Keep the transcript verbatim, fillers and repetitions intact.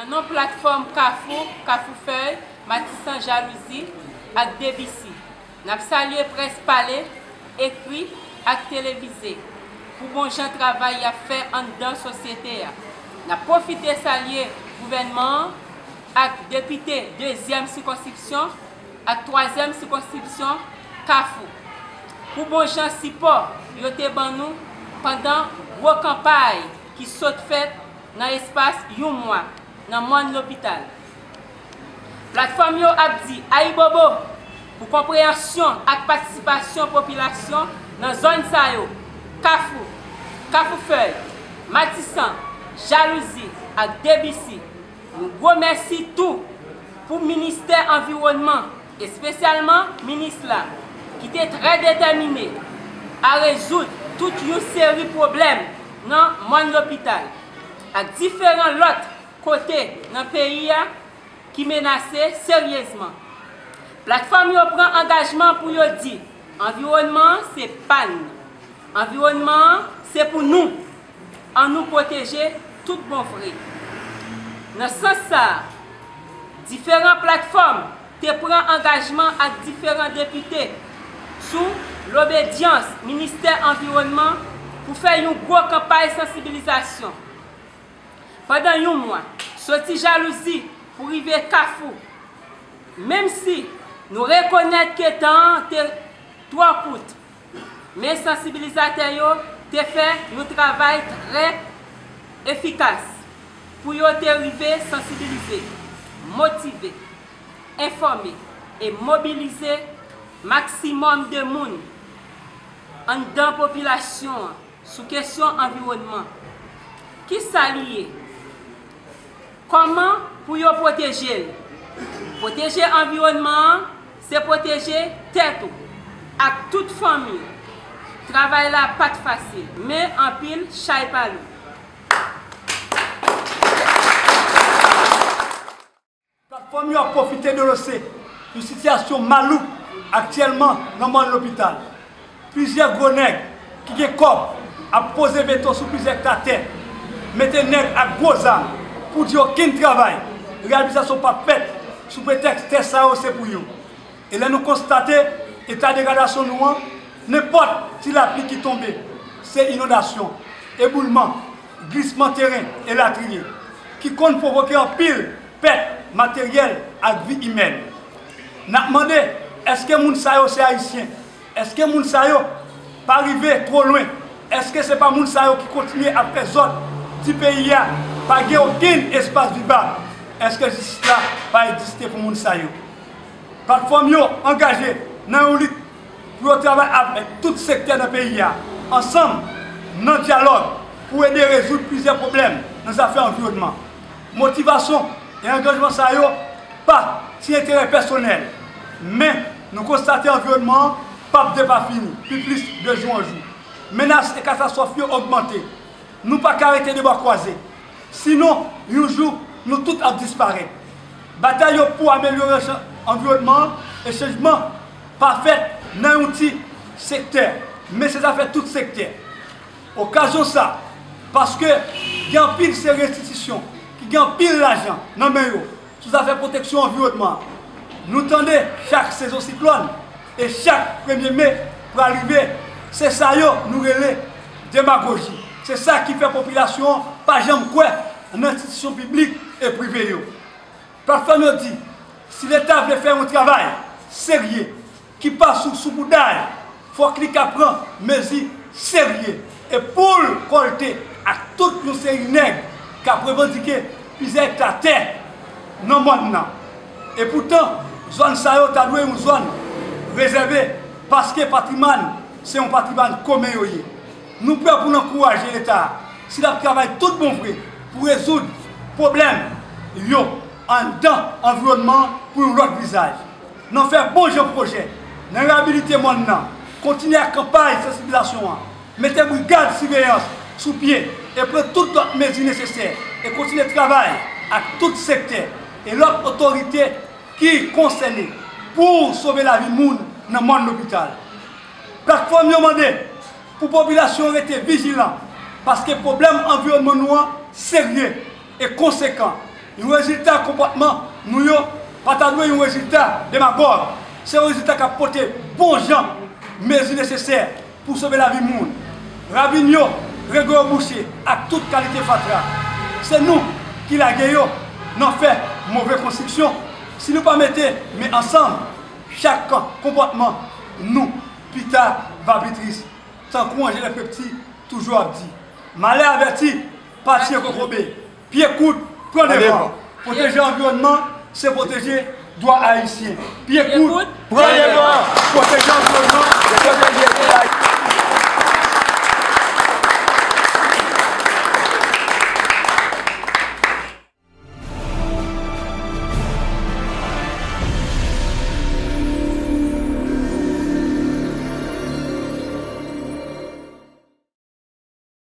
Non platfòm Kafou, Kafou Fèy, Matisan Jalouzi ak Debisi, n ap salye près pale, ekri ak televize pou bon jan travay y ap fè anndan sosyete a. N ap pwofite salye gouvènman an ak depite dezyèm sikonskripsyon ak twazyèm sikonskripsyon Kafou pou bon jan sipò yo te ban nou pandan gwo kanpay ki sot fèt nan espas yon mwa nan mòn lopital. Platfòm yo ap di ayibobo pou konpreyansyon ak patisipasyon popilasyon nan zòn sa yo: Kafou, Kafou Fèy, Matisan, Jalouzi ak Debisi. Nou gwo mèsi tou pou Ministè Anviwònman, espesyalman minis la, ki te trè detèmine a rezoud tout yon seri pwoblèm nan mòn lopital ak diferan lòt kote nan peyi a ki menase seryezman. Platfòm yo pran angajman pou yo di anviwònman an se pa n. Anviwònman an se pou nou. Annou pwoteje tout bon vre. Nan sans sa a, diferan platfòm te pran angajman ak diferan depite sou lobedyans Ministè Anviwònman pou fè yon gwo kanpay sansibilizasyon. Pandan yon mwa, soti Jalouzi pou rive Kafou, menm si nou rekonèt ke tan an te twò kout, men sansibilizatè yo te fè yon travay trè efikas pou yo te rive sansibilize, motive, enfòme e mobilize maksimòm de moun anndan popilasyon an sou kesyon anviwònman. Kisa li ye? Kòman pou yo pwoteje l? Pwoteje anviwònman an, se pwoteje tèt ou ak tout fanmi w. Travay la pa t fasil, men anpil chay pa lou. Platfòm yo ap pwofite denonse yon sitiyasyon malouk aktyèlman nan mòn lopital. Plizyè gwo nèg ki gen kòb ap poze veto sou plizyè ekta tè, mete nèg ak gwo zam pou di okenn travay reyabilitasyon p ap fèt sou pretèks tè sa yo se pou yo. E lè nou konstate eta degradasyon nou an, nenpòt ti lapli ki tonbe, se inondasyon, eboulman, glisman teren, elatriye, ki konn pwovoke anpil pèt materyèl ak vi imèn. N ap mande, èske moun sa yo se Ayisyen? Èske moun sa yo pa rive twò lwen? Èske se pa moun sa yo ki kontinye ap fè zòt di peyi a pa gen okenn espas vivab? Èske jistis la pa egziste pou moun sa yo? Platfòm yo angaje nan yon lit pou yo travay avèk tout sektè nan peyi a, ansanm, nan dyalòg, pou ede rezoud plizyè pwoblèm nan zafè anviwònman. Motivasyon e angajman sa yo pa ti enterè pèsonèl, men nou konstate anviwònman an p ap depafini pi plis de jou an jou. Menas e katastwòf yo ogmante. Nou pa ka rete de bra kwaze. Sinon, yon jou, nou tout ap disparèt. Batay yo pou amelyore chan-, anviwònman an e chanjman pa fèt nan yon ti sektè, men se zafè tout sektè. Okazyon sa, paske gen anpil seri enstitisyon ki gen anpil lajan nan men yo sou zafè pwoteksyon anviwònman an. Nou tande chak sezon siklòn e chak premye me pral rive, se sa yo nou rele demagoji. Se sa ki fè popilasyon an pa janm kwè nan enstitisyon piblik e prive yo. Platfòm yo di, si Leta vle fè yon travay serye ki pa sou soubouday, fòk li ka pran mezi serye e pou l kòlte ak tout yon seri nèg k ap revandike plizyè ekta tè nan mòn nan. Epoutan, zòn sa yo ta dwe yon zòn rezève paske patrimwàn se yon patrimwàn komen yo ye. Nou prè pou n ankouraje Leta a si l ap travay tout bon vre pou rezoud pwoblèm yo anndan anviwònman an pou yon lòt vizaj. Nan fè bon jan pwojè, nan reyabilite mòn nan, kontinye ak kanpay sansibilizasyon an, mete brigad siveyans sou pye e pran tout lòt mezi nesesè e kontinye travay ak tout sektè e lòt otorite ki konsène pou sove lavi moun nan mòn lopital. Platfòm yo mande pou popilasyon an rete vijilan, paske pwoblèm anviwònman nou an serye e konsekan. Yon rezilta konpòtman nou yo pa ta dwe yon rezilta demagòg. Se yon rezilta k ap pote bon jan mezi nesesè pou sove lavi moun. Ravin yo, rego yo bouche ak tout kalite fatra. Se nou ki lage yo nan fè move konstriksyon. Si nou pa mete men ansanm, chak konpòtman nou pita va pi tris. Tankou Anjèl Pepti toujou ap di, malè avèti pa tiye kokobe. Pye kout, pran devan. Pwoteje anviwònman, se pwoteje dwa ayisyen. Pye kout, pran devan. Pwoteje anviwònman, se pwoteje dwa ayisyen.